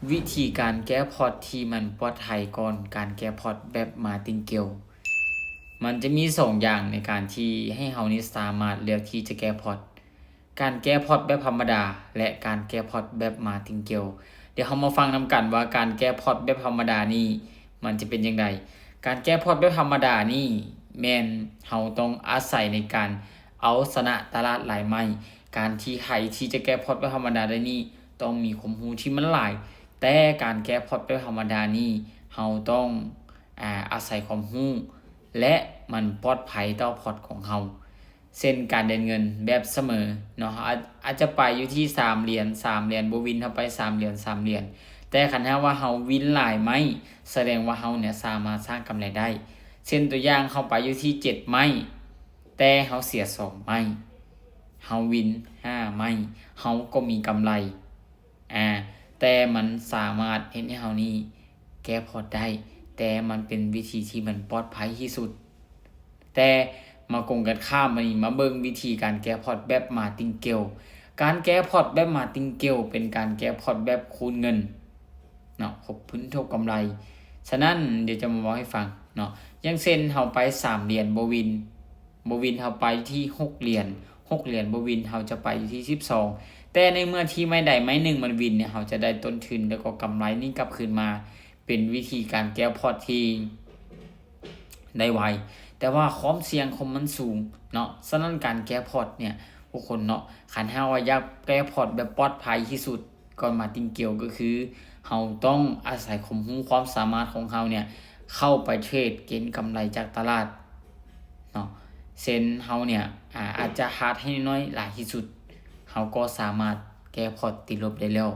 ວິທີການແກ້ພອດທີ່ມັນປອດໄພກ່ອນການແກ້ພອດແບບ Martingale ມັນຈະມີສອງຢ່າງໃນການທີ່ໃຫ້ເຮົານີ້ສາມາດເລືອກທີ່ຈະແກ້ພອດ. ການແກ້ພອດແບບທຳມະດາ ແລະ ການແກ້ພອດແບບ Martingale. ດຽວເຮົາມາຟັງນຳກັນວ່າການແກ້ພອດແບບທຳມະດານີ້ມັນຈະເປັນຈັ່ງໃດ. ການແກ້ພອດແບບທຳມະດານີ້ແມ່ນເຮົາຕ້ອງອາໄສໃນການເອົາຊະນະຕະຫຼາດລາຍໃໝ່. ການທີ່ໃຜທີ່ຈະແກ້ພອດແບບທຳມະດາໄດ້ນີ້ ຕ້ອງມີຄວາມຮູ້ທີ່ມັນຫຼາຍ, ແຕ່ການແກ້ພອດແບບທຳມະດານີ້ ເຮົາຕ້ອງ ອາ ອາໄສຄວາມຮູ້ ແລະ ມັນປອດໄພຕໍ່ພອດຂອງເຮົາ. ເຊັ່ນ ການເດີນເງິນແບບສະເໝີເນາະ, ເຮົາອາດ ອາດຈະໄປຢູ່ທີ່ສາມຫຼຽນ ສາມຫຼຽນບໍ່ວິນ ເຮົາໄປສາມຫຼຽນ ສາມຫຼຽນ, ແຕ່ຄັນຫາກວ່າເຮົາວິນຫຼາຍໄມ້ ສະແດງວ່າເຮົາເນ່ຍສາມາດສ້າງກຳໄລໄດ້. ເຊັ່ນຕົວຢ່າງ ເຮົາໄປຢູ່ທີ່ເຈັດໄມ້ ແຕ່ເຮົາເສຍສອງໄມ້, ເຮົາວິນຫ້າໄມ້ ເຮົາກໍມີກຳໄລ. ອາ ແຕ່ມັນສາມາດເຮັດໃຫ້ເຮົານີ້ແກ້ພອດໄດ້, ແຕ່ມັນເປັນວິທີທີ່ມັນປອດໄພທີ່ສຸດ. ແຕ່ມາກົງກັນຂ້າມ ບາດນີ້ມາເບິ່ງວິທີການແກ້ພອດແບບ Martingale. ການແກ້ພອດແບບ Martingale ເປັນການແກ້ພອດແບບຄູນເງິນເນາະ, ທົບທຶນທົບກຳໄລ. ສະນັ້ນ ດຽວຈະມາເວົ້າໃຫ້ຟັງເນາະ, ຢ່າງເຊັ່ນ ເຮົາໄປສາມຫຼຽນບໍ່ວິນ ບໍ່ວິນ ເຮົາໄປທີ່ຫົກຫຼຽນ ຫົກຫຼຽນບໍ່ວິນ ເຮົາຈະໄປຢູ່ທີ່ສິບສອງ. ແຕ່ໃນເມື່ອທີ່ໄມ້ໃດໄມ້ໜຶ່ງມັນວິນເນ່ຍ ເຮົາຈະໄດ້ຕົ້ນທຶນ ແລ້ວກໍກຳໄລນີ້ກັບຄືນມາ. ເປັນວິທີການແກ້ພອດທີ່ໄດ້ໄວ, ແຕ່ວ່າຄວາມສ່ຽງຂອງມັນສູງເນາະ. ສະນັ້ນການແກ້ພອດເນ່ຍ ທຸກຄົນເນາະ, ຄັນເຮົາວ່າຢາກແກ້ພອດແບບປອດໄພທີ່ສຸດ ກ່ອນ Martingale ກໍຄືເຮົາຕ້ອງອາໄສຄວາມຮູ້ຄວາມສາມາດຂອງເຮົາເນ່ຍ ເຂົ້າໄປເທຣດເກັງກຳໄລຈາກຕະຫຼາດເນາະ. ເຊັ່ນເຮົາເນ່ຍ ອາ ອາດຈະຂາດໃຫ້ນ້ອຍຫຼາຍທີ່ສຸດ ເຮົາກໍສາມາດແກ້ພອດຕິດລົບໄດ້ແລ້ວ.